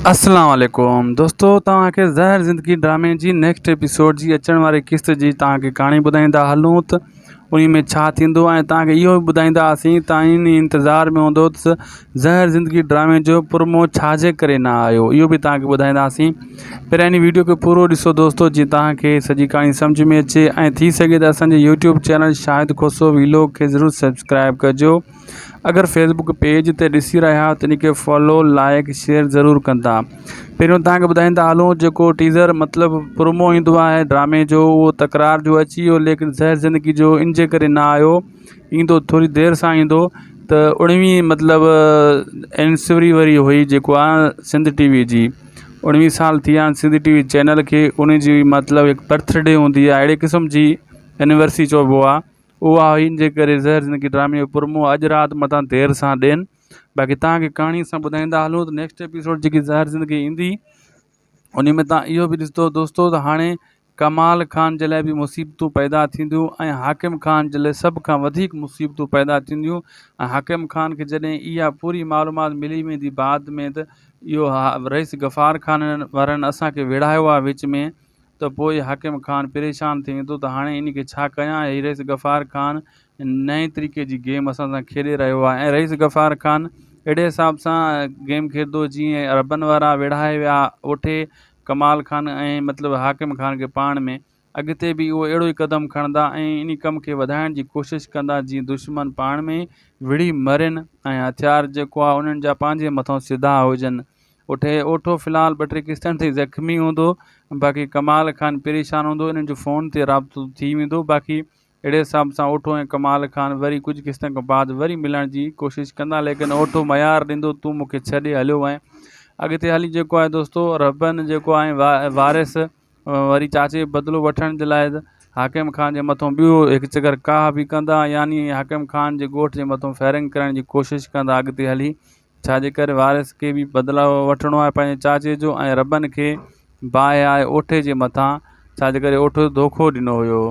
اسلام عليڪم دوستو توهان کي زهر زندگي ڊرامي جي نيڪسٽ ايپيسوڊ جي اچڻ واري قسط جي توهان کي ڪهاڻي ٻڌائيندا هلون ته انهي ۾ ڇا ٿيندو ۽ توهان کي اهو به ٻڌائينداسين توهان انهي انتظار ۾ هوندو ته زهر زندگي ڊرامي جو پرومو ڇا جي ڪري نه آيو اهو به توهان کي ٻڌائينداسين پهريان انهي ويڊيو کي پورو ڏسو دوستو جي توهان کي سڄي ڪهاڻي سمجھ ۾ اچي ۽ ٿي سگهي ته اسان جي YouTube channel Shahid Khoso vlog کي ضرور سبسڪرائب ڪجو اگر فيسبڪ پيج تي ڏسي رهيا آهيو ته ان کي فالو لائڪ شيئر ضرور ڪندا پهريون توهان کي ٻڌائيندا هلون جيڪو ٽيزر مطلب پرومو ايندو آهي ڊرامي جو اهو تڪرار جو اچي ويو ليڪن زهر زندگي جو ان جي ڪري نه آيو ايندو ٿوري دير سان ايندو ته اڻويهه مطلب اينسوري وري هئي جيڪو آهي سنڌ ٽي وي جي اڻويهه سال ٿي ويا آهن سنڌ ٽي وي چينل کي ان جي مطلب هڪ برٿ ڊي هوندي آهي اهڙي قسم جي اينيورسري چئبو آهي اها هئي ان جي ڪري زهر زندگي ڊرامي جو پرمو اڄ رات متان دير سان ڏين باقي توهان کي ڪهاڻي سان ٻڌائيندا هلون ته نيڪسٽ ايپيسوڊ جيڪي زهر زندگي ايندي ان ۾ توهان اهو به ڏسندو دوستو ته هاڻي ڪمال خان جي لاء به مصيبتون پيدا ٿينديون ۽ حاڪم خان جي لاء سڀ کان وڌيڪ مصيبتون پيدا ٿينديون ۽ حاڪم خان کي جڏهن اها پوري معلومات ملي ويندي بعد ۾ ته اهو رئيس غفار خان وارن اسان کي وڙهايو آهي وچ ۾ ته پوء حاڪم خان پريشان ٿي ويندو ته هاڻي ان کي ڇا ڪيان هي رئيس غفار خان نئين طريقي جي گيم اسان سان کيڏي رهيو آهي ۽ رئيس غفار خان اهڙي حساب سان گيم کيڏندو جيئن عربن وارا وڙهائي ويا اوٺي ڪمال خان ۽ مطلب حاڪم خان کي پاڻ ۾ اڳتي به اهو اهڙو ئي قدم کڻندا ۽ ان ڪم کي وڌائڻ جي ڪوشش ڪندا جيئن دشمن پاڻ ۾ وڙهي مرن ۽ هٿيار جيڪو آهي انهن جا پنهنجي مٿان سڌا هجن اٺي اوٺو في الحال ٻه ٽي قسطن تائين زخمي هوندو باقي ڪمال خان پريشان هوندو انهن جو فون تي رابطو ٿي ويندو باقي اهڙي حساب سان اوٺو ۽ ڪمال خان وري ڪجهه قسطن کان بعد وري ملڻ جي ڪوشش ڪندا ليڪن اوٺو ميار ڏيندو تون مونکي ڇڏي هليو وئين اڳتي هلي جيڪو آهي دوستو ربن جيڪو آهي وارث وري چاچي بدلو وٺڻ جي لاء حاڪم خان جي مٿو ٻيو هڪ چڪر ڪاهه به ڪندا يعني حاڪم خان جي ڳوٺ جي مٿو فائرنگ ڪرڻ جي ڪوشش ڪندا اڳتي هلي ڇا جي ڪري وارث کي به بدلو وٺڻو آهي پنهنجي چاچي جو ۽ ربن کي باهه آهي اوٺي جي مٿان ڇا جي ڪري اوٺو دوکو ڏنو هيو.